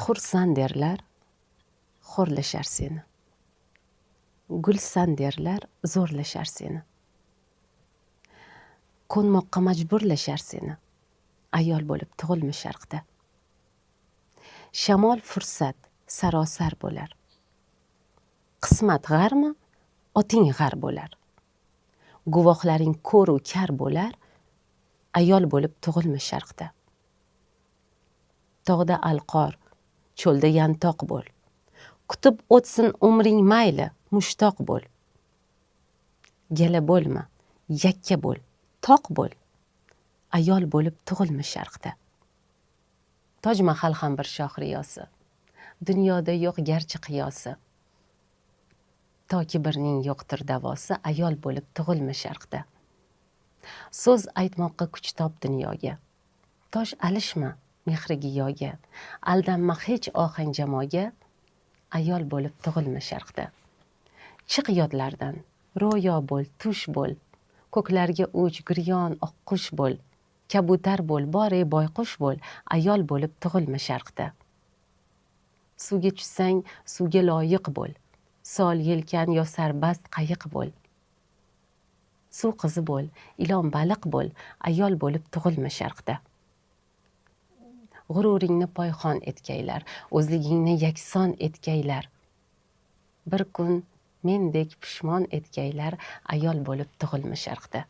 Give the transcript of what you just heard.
Xursand derlar, xo'rlashar seni. Gulsan derlar, zo'rlashar seni. Ko'nmoqqa majburlashar seni. Ayol bo'lib tug'ilma sharqda. Shamol fursat sarosar bo'lar. Qismat g'armi, oting g'ar bo'lar. Guvohlaring ko'ru kar bo'lar. Ayol bo'lib tug'ilma sharqda. Tog'da alqor, cho'lda yantoq bo'l. Kutib o'tsin umring mayli, mushtoq bo'l. Gala bo'lma, yakka bo'l, toq bo'l. Ayol bo'lib tug'ilma sharqda. Toj Mahal ham bir shoh riyosi. Dunyoda yo'q garchi qiyosi. Toki birning yo'qdir davosi, ayol bo'lib tug'ilma sharqda. So'z aytmoqqa kuch top dunyoga. Tosh alishma mehri giyoga. Aldanma hech ohang jamoga. Ayol bo'lib tug'ilma sharqda. Chiq yodlardan, ro'yo bo'l, tush bo'l. Ko'klarga uch, giryon, oqqush bo'l. Kabutar bo'l, bor ey boyqush bo'l, ayol bo'lib tug'ilma sharqda. Suvga tushsang, suvga loyiq bo'l. Sol yelkan yo sarbast qayiq bo'l. Suv qizi bo'l, ilon baliq bo'l, ayol bo'lib tug'ilma sharqda. G'ururingni poyxon etgaylar, o'zligingni yakson etgaylar. Bir kun mendek pushmon etgaylar, ayol bo'lib tug'ilma sharqda.